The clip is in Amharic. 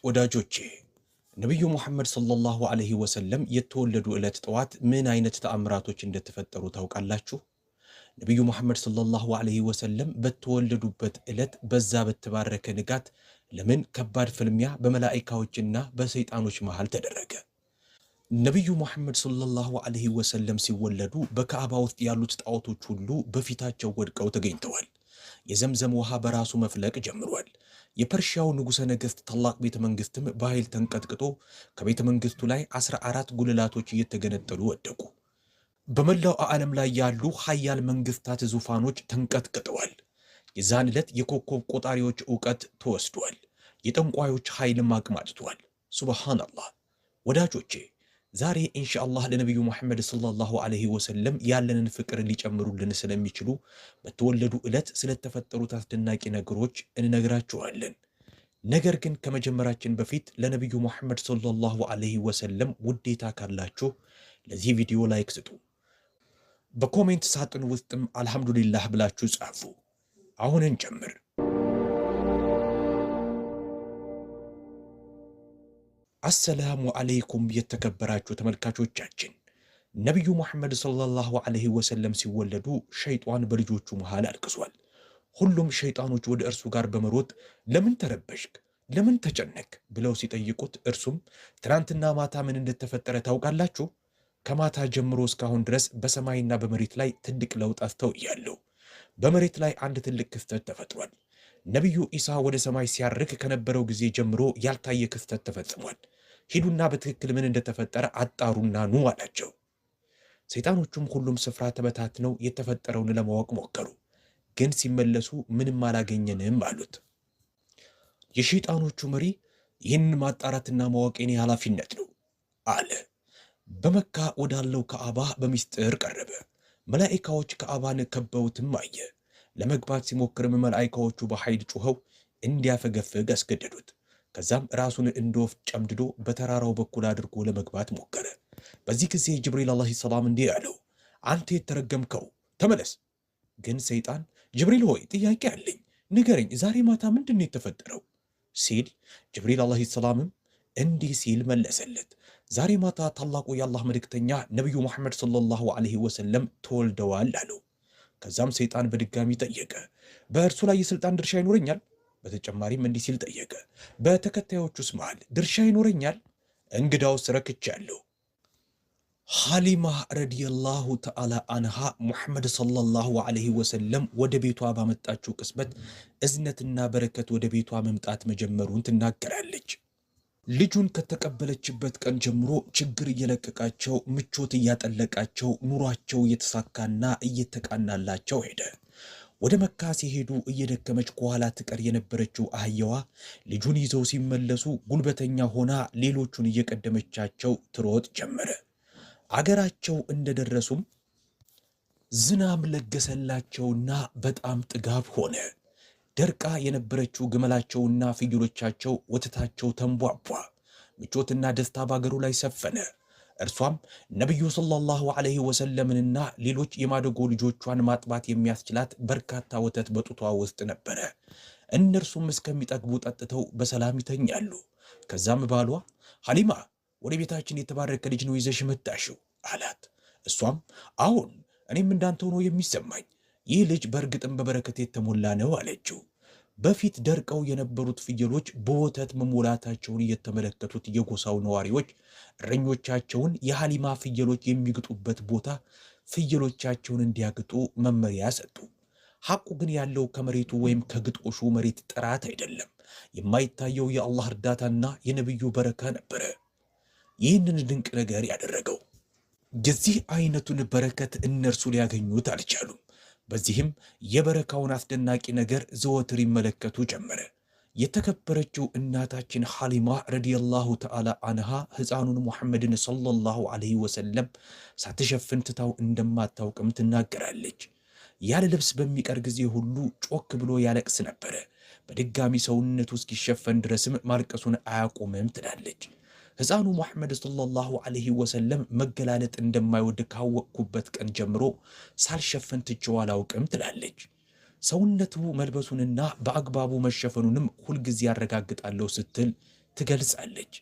ወዳጆቼ፣ ነቢዩ ሙሐመድ ሰለላሁ ዐለይሂ ወሰለም የተወለዱ ዕለት ጠዋት ምን አይነት ተአምራቶች እንደተፈጠሩ ታውቃላችሁ? ነቢዩ ሙሐመድ ሰለላሁ ዐለይሂ ወሰለም በተወለዱበት ዕለት በዛ በተባረከ ንጋት ለምን ከባድ ፍልሚያ በመላኢካዎችና በሰይጣኖች መሃል ተደረገ? ነቢዩ ሙሐመድ ሰለላሁ ዐለይሂ ወሰለም ሲወለዱ በካዕባ ውስጥ ያሉት ጣዖቶች ሁሉ በፊታቸው ወድቀው ተገኝተዋል። የዘምዘም ውሃ በራሱ መፍለቅ ጀምሯል። የፐርሺያው ንጉሠ ነገሥት ታላቅ ቤተ መንግሥትም በኃይል ተንቀጥቅጦ ከቤተ መንግሥቱ ላይ 14 ጉልላቶች እየተገነጠሉ ወደቁ። በመላው ዓለም ላይ ያሉ ሀያል መንግሥታት ዙፋኖች ተንቀጥቅጠዋል። የዛን ዕለት የኮከብ ቆጣሪዎች ዕውቀት ተወስዷል። የጠንቋዮች ኃይልም አቅም አጥቷል። ሱብሃነላህ። ወዳጆቼ፣ ዛሬ ኢንሻአላህ ለነቢዩ ሙሐመድ ሰለላሁ ዐለይሂ ወሰለም ያለንን ፍቅር ሊጨምሩልን ስለሚችሉ በተወለዱ ዕለት ስለተፈጠሩት አስደናቂ ነገሮች እንነግራችኋለን። ነገር ግን ከመጀመራችን በፊት ለነቢዩ ሙሐመድ ሰለላሁ ዐለይሂ ወሰለም ውዴታ ካላችሁ ለዚህ ቪዲዮ like ስጡ። በ comment ሳጥን ውስጥም አልሐምዱሊላህ ብላችሁ ጻፉ። አሁን እንጀምር። አሰላሙ ዐለይኩም የተከበራችሁ ተመልካቾቻችን፣ ነቢዩ ሙሐመድ ሰለላሁ ዐለይሂ ወሰለም ሲወለዱ ሸይጣን በልጆቹ መሃል አልቅሷል። ሁሉም ሸይጣኖች ወደ እርሱ ጋር በመሮጥ ለምን ተረበሽክ? ለምን ተጨነክ? ብለው ሲጠይቁት እርሱም ትናንትና ማታ ምን እንደተፈጠረ ታውቃላችሁ? ከማታ ጀምሮ እስካሁን ድረስ በሰማይና በመሬት ላይ ትልቅ ለውጥ አስተውያለሁ። በመሬት ላይ አንድ ትልቅ ክስተት ተፈጥሯል። ነቢዩ ኢሳ ወደ ሰማይ ሲያርግ ከነበረው ጊዜ ጀምሮ ያልታየ ክስተት ተፈጽሟል። ሂዱና በትክክል ምን እንደተፈጠረ አጣሩና ኑ አላቸው። ሰይጣኖቹም ሁሉም ስፍራ ተበታትነው የተፈጠረውን ለማወቅ ሞከሩ፣ ግን ሲመለሱ ምንም አላገኘንም አሉት። የሸይጣኖቹ መሪ ይህንን ማጣራትና ማወቅ የኔ ኃላፊነት ነው አለ። በመካ ወዳለው ከአባ በሚስጥር ቀረበ። መላኢካዎች ከአባን ከበውትም አየ። ለመግባት ሲሞክርም መላኢካዎቹ በኃይል ጩኸው እንዲያፈገፍግ አስገደዱት። ከዛም ራሱን እንደ ወፍ ጨምድዶ በተራራው በኩል አድርጎ ለመግባት ሞከረ። በዚህ ጊዜ ጅብሪል ዓለይሂ ሰላም እንዲህ አለው፣ አንተ የተረገምከው ተመለስ። ግን ሰይጣን ጅብሪል ሆይ ጥያቄ አለኝ፣ ንገረኝ፣ ዛሬ ማታ ምንድን ነው የተፈጠረው? ሲል ጅብሪል ዓለይሂ ሰላምም እንዲህ ሲል መለሰለት፣ ዛሬ ማታ ታላቁ የአላህ መልእክተኛ ነቢዩ ሙሐመድ ሰለላሁ ዐለይሂ ወሰለም ተወልደዋል አለው። ከዛም ሰይጣን በድጋሚ ጠየቀ፣ በእርሱ ላይ የስልጣን ድርሻ ይኖረኛል? በተጨማሪም እንዲህ ሲል ጠየቀ፣ በተከታዮቹስ መሃል ድርሻ ይኖረኛል? እንግዳውስ ረክቻለሁ። ሐሊማ ረዲየላሁ ተዓላ አንሃ ሙሐመድ ሰለላሁ ዐለይሂ ወሰለም ወደ ቤቷ ባመጣችው ቅጽበት እዝነትና በረከት ወደ ቤቷ መምጣት መጀመሩን ትናገራለች። ልጁን ከተቀበለችበት ቀን ጀምሮ ችግር እየለቀቃቸው፣ ምቾት እያጠለቃቸው፣ ኑሯቸው እየተሳካና እየተቃናላቸው ሄደ። ወደ መካ ሲሄዱ እየደከመች ከኋላ ትቀር የነበረችው አህያዋ ልጁን ይዘው ሲመለሱ ጉልበተኛ ሆና ሌሎቹን እየቀደመቻቸው ትሮጥ ጀመረ። አገራቸው እንደደረሱም ዝናብ ለገሰላቸውና በጣም ጥጋብ ሆነ። ደርቃ የነበረችው ግመላቸውና ፍየሎቻቸው ወተታቸው ተንቧቧ። ምቾትና ደስታ በአገሩ ላይ ሰፈነ። እርሷም ነቢዩ ሰለላሁ ዐለይሂ ወሰለምንና ሌሎች የማደጎ ልጆቿን ማጥባት የሚያስችላት በርካታ ወተት በጡቷ ውስጥ ነበረ። እነርሱም እስከሚጠግቡ ጠጥተው በሰላም ይተኛሉ። ከዛም ባሏ ሐሊማ፣ ወደ ቤታችን የተባረከ ልጅ ነው ይዘሽ መጣሽው አላት። እሷም አሁን እኔም እንዳንተ ሆኖ የሚሰማኝ ይህ ልጅ በእርግጥም በበረከት የተሞላ ነው አለችው። በፊት ደርቀው የነበሩት ፍየሎች በወተት መሞላታቸውን እየተመለከቱት የጎሳው ነዋሪዎች እረኞቻቸውን የሐሊማ ፍየሎች የሚግጡበት ቦታ ፍየሎቻቸውን እንዲያግጡ መመሪያ ሰጡ። ሐቁ ግን ያለው ከመሬቱ ወይም ከግጦሹ መሬት ጥራት አይደለም። የማይታየው የአላህ እርዳታና የነቢዩ በረካ ነበረ ይህንን ድንቅ ነገር ያደረገው። የዚህ አይነቱን በረከት እነርሱ ሊያገኙት አልቻሉም። በዚህም የበረካውን አስደናቂ ነገር ዘወትር ይመለከቱ ጀመረ። የተከበረችው እናታችን ሐሊማ ረዲየላሁ ተዓላ አንሃ ሕፃኑን ሙሐመድን ሰለላሁ ዐለይሂ ወሰለም ሳትሸፍን ትታው እንደማታውቅም ትናገራለች። ያለ ልብስ በሚቀር ጊዜ ሁሉ ጮክ ብሎ ያለቅስ ነበረ። በድጋሚ ሰውነቱ እስኪሸፈን ድረስም ማልቀሱን አያቆምም ትላለች። ሕፃኑ ሙሐመድ ሰለላሁ ዐለይሂ ወሰለም መገላለጥ እንደማይወድ ካወቅኩበት ቀን ጀምሮ ሳልሸፈን ትቼው አላውቅም ትላለች። ሰውነቱ መልበሱንና በአግባቡ መሸፈኑንም ሁልጊዜ ያረጋግጣለሁ ስትል ትገልጻለች።